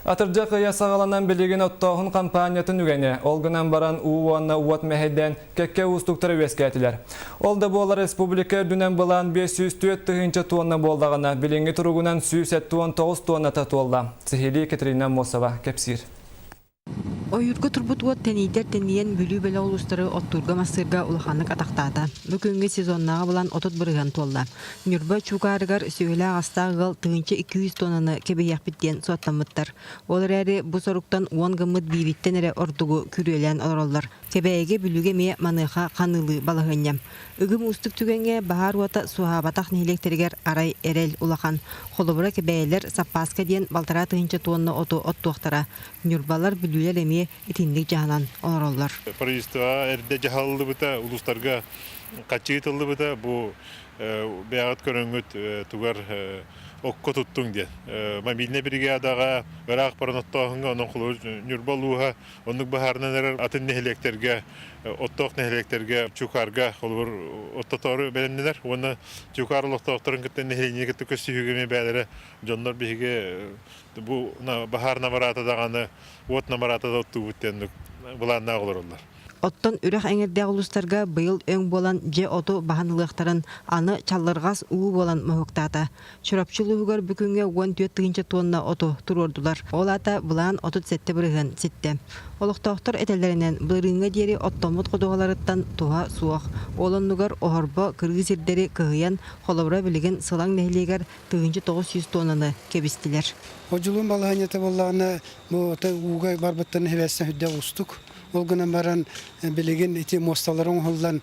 Атырдьах ыйа саҕаланан билигин оттооһун хампаанньатын үгэнэ, ол гынан баран уу уонна уот мэһэйдээн кэккэ уустуктара үөскээтилэр. Ол да буоллар республика үрдүнэн былаан 504 тыһыынча туонна буоллаҕына, билиҥҥи туругунан 179 туонната туолла. Сиһилии Катерина Аммосова кэпсиир. Ойуурга турбут уот тэнийдэр тэнийэн Бүлүү бөлөх улуустары оттуурга-мастыырга улаханнык атахтаата. Бу күҥҥэ сезоннааҕы булан 30% туолла. Ньурба Чуукаарыгар сүөһүлээх-астаах ыал 1200 туоннаны кэбиһиэхпит диэн суоттаммыттар. Ол эрээри бу соруктан уон гыммыт биириттэн эрэ ордугу күрүөлээн олороллор. Кэбээйигэ Бүлүүгэ эмиэ маныаха ханыылыы балаһыанньа. Ыгым уустук түгэҥҥэ баһаар уота суоһаабатах нэһилиэктэригэр арай эрэл улахан. Холобура, кэбээйилэр саппааска диэн балтараа тыһыынча туонна оту оттуохтара. Ньурбалар, бүлүүлэр эмиэ итинник дьаһанан олороллор. Правительствоҕа эрдэ дьаһаллыбыта, улуустарга хаччы ыытыллыбыта. Бу бэйэҕит көрөҥҥүт тугар окко туттуҥ диэн. Мобильнай бригадаҕа ыраах баран оттооһуҥҥа, онон холобур Ньурба улууһа оннук быһаарынан эрэр атын нэһилиэктэргэ, оттоох нэһилиэктэргэ Чукаарга холобур оттотоору бэлэмнэнэр уонна Чукаар олохтоохторун кытта нэһилиэнньэни кытта көрсүһүүгэ эмиэ бэйэлэрэ дьоннор биһиги бу баһаар намыраата даҕаны, уот намыраата да оттуубут диэн былааннаах олороллор. Оттон үрэх эҥэрдээх улуустарга быйыл өҥ буолан дьэ оту баһан ылыахтарын аны чаллырҕас уу буолан моһуоктаата. Чурапчы улууһугар бу күҥҥэ 14 тыһыынча туонна оту туруордулар. Ол аата былаан 37% ситтэ. Олохтоохтор этэллэринэн, былырыыҥҥа диэри оттоммут ходуһаларыттан туһа суох. Ол оннугар оһорбо кырыы сирдэри кыһыйан, холобура билигин Сылаҥ нэһилиэгэр 1900 туоннаны кэбистилэр. Одьулуун балаһыанньата буоллаҕына, бу ууга барбыттан эбээссэн үрдэ уустук. Ол гынан баран билигин ити муосталар оҥоһуллан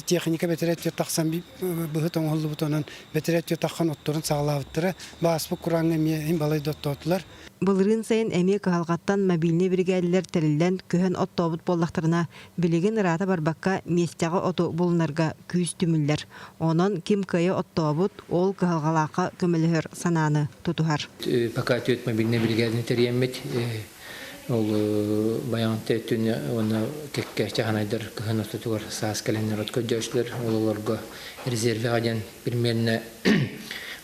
техника бэтэрээт тахсан быһыт оҥоһуллубут онон бэтэрээт таххан отторун саҕалаабыттара. Бааспыт курааҥҥа эмиэ им балай да оттоотулар. Былырыын сайын эмиэ кыһалҕаттан мобильнай биригээдэлэр тэриллэн көһөн оттообут буоллахтарына, билигин ыраата барбакка миэстэҕэ оту булунарга күүс түмүллэр. Онон ким кыайа оттообут, ол кыһалҕалаахха көмөлөһөр санааны тутуһар. Пока түөрт мобильнай биригээдэни тэрийэммит, ол Байаҕантай өттүнэ уонна кэккэ чаһынайдар кыһын ортотугар саас кэлэннэр от көрдөөччүлэр, ол олорго резервэҕэ диэн примерно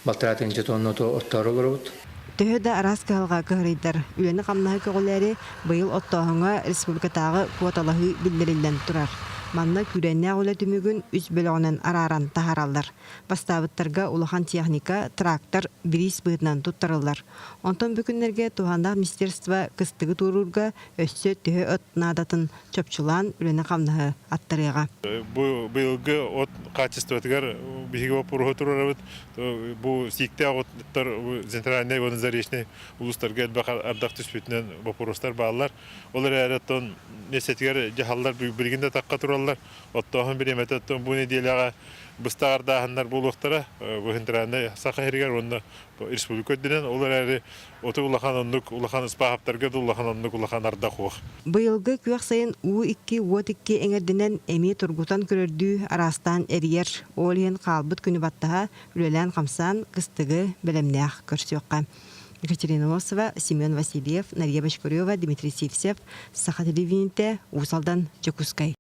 балтараа тыһыынча тонна оту оттоору олоробут. Төһө да араас кыһалҕа кыһарыйдар, үлэни-хамнаһы көҕүлээри быйыл оттооһуҥҥа республикатааҕы куоталаһыы биллэриллэн турар. Манна күүрээннээх үлэ түмүгүн үс бөлөҕүнэн арааран таһаараллар. Бастаабыттарга улахан техника, трактор бириис быһыытынан туттарыллар. Онтон бу күннэргэ туһааннаах министерство кыстыгы туоруурга өссө төһө от наадатын чопчулаан үлэни-хамнаһы аттарыаҕа. Бу быйылгы от качествотыгар биһиги боппуруоһу туруорабыт. Бу сииктээх оттор центральнай уонна заречнай улуустарга элбэх ардах түспүтүнэн боппуруостар бааллар. Ол эрээри оттон миэстэтигэр дьаһаллар билигин да тахха тураллар. Оттооһун бириэмэтэ оттон бу нэдиэлэҕэ быстах ардааһыннар буолуохтара. Бу центральнай Саха сиригэр уонна республика үрдүнэн. Ол эрээри Оту улахан оннук улахан ыспааһаптарга да улахан оннук улахан ардах уох. Быйылгы күөх сайын уу икки, уот икки эҥэрдэнэн эмиэ тургутан көрөрдүү араастаан эрийэр. Ол иһин хаалбыт күнү баттаһа үлэлээн-хамсаан кыстыгы бэлэмнээх көрсүөххэ. Екатерина Носова, Семен Васильев, Нария Бочкарева, Дмитрий Сивцев, Саха телевидениетэ, Уус Алдан, Дьокуускай.